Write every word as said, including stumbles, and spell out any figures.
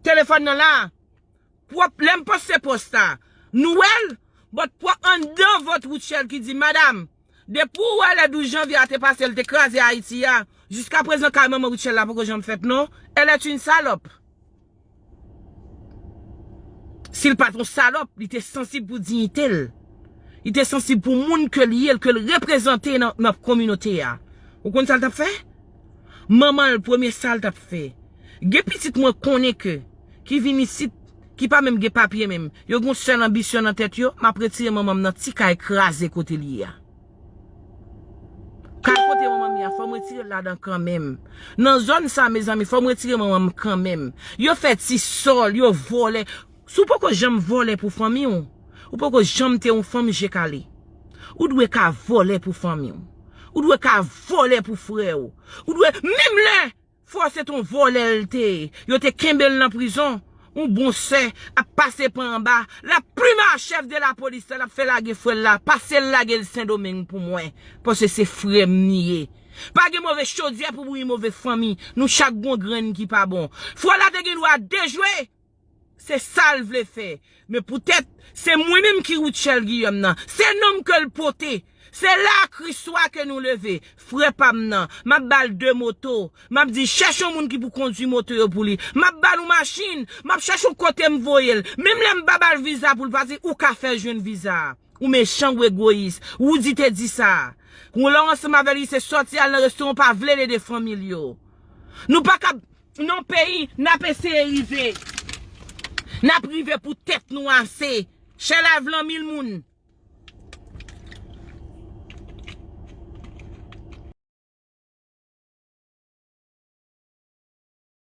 Telefòn nan la. Pwòp, lè m poste pòs sa, nou wè l? But pwòp anndan vant Rutshelle ki di, madam, depi w wè lè douz janvye a te pase, l te kraze Ayiti a, jiskaprezan kay manman Rutshelle la poko janm fèt non. Elle est une salope. Si l pa t yon salòp, li te sansib pou diyite l. Li te sansib pou moun ke l ye, ke l reprezante nan, nan kominote a. Ou konn sa l t ap fè? Manman l, premye sa l t ap fè. Gen pitit mwen konnen ke, ki vin isit, ki pa menm gen papye menm. Yo gen yon sèl anbisyon nan tèt yo, m ap retire manman m nan ti kay kraze kote l ye a. Kay kote manman m ye a, fò m retire l ladan kanmenm. Nan zòn sa, mezanmi, fò m retire manman m kanmenm. Yo fè ti sòl, yo vòlè. Si w poko janm vòlè pou fanmi w, ou poko janm te yon fanm je kale. Ou dwe ka vòlè pou fanmi w. Ou dwe ka vòlè pou frè w. Ou dwe, menm lè fò se t on vòlè l te ye, yo te kenbe l nan prizon. Yon bon sè ap pase pa anba, l ap plimen chèf de lapolis la, l ap fè lage frè l la, pase l lage l Sendomeng pou mwen, paske se frè m li ye. Pa gen move chodyè pou bouyi move fanmi, nou chak gon grenn ki pa bon. Frè la te gen dwa dejwe, se sa l vle fè. Men poutèt se mwen menm ki Rutshelle Guillaume nan, se non m ke l pote. Se la Kriswa ke nou leve. Frè pa m nan, m ap ba l de moto. M ap di, chèche yon moun ki pou kondwi moto yo pou li. M ap ba l yon machin. M ap chèche yon kote m voye l. Menm lè m pa ba l viza pou l pati, ou ka fè jwenn viza a. Ou mechan, ou egoyis. Woody te di sa. Ou lè w ansanm avè l, se sòti al nan restoran, ou pa vle l ede fanmi l yo. Nou pa ka, nan peyi, n ap eseye rive. N ap rive pou tèt nou ase. Share live lan mil moun.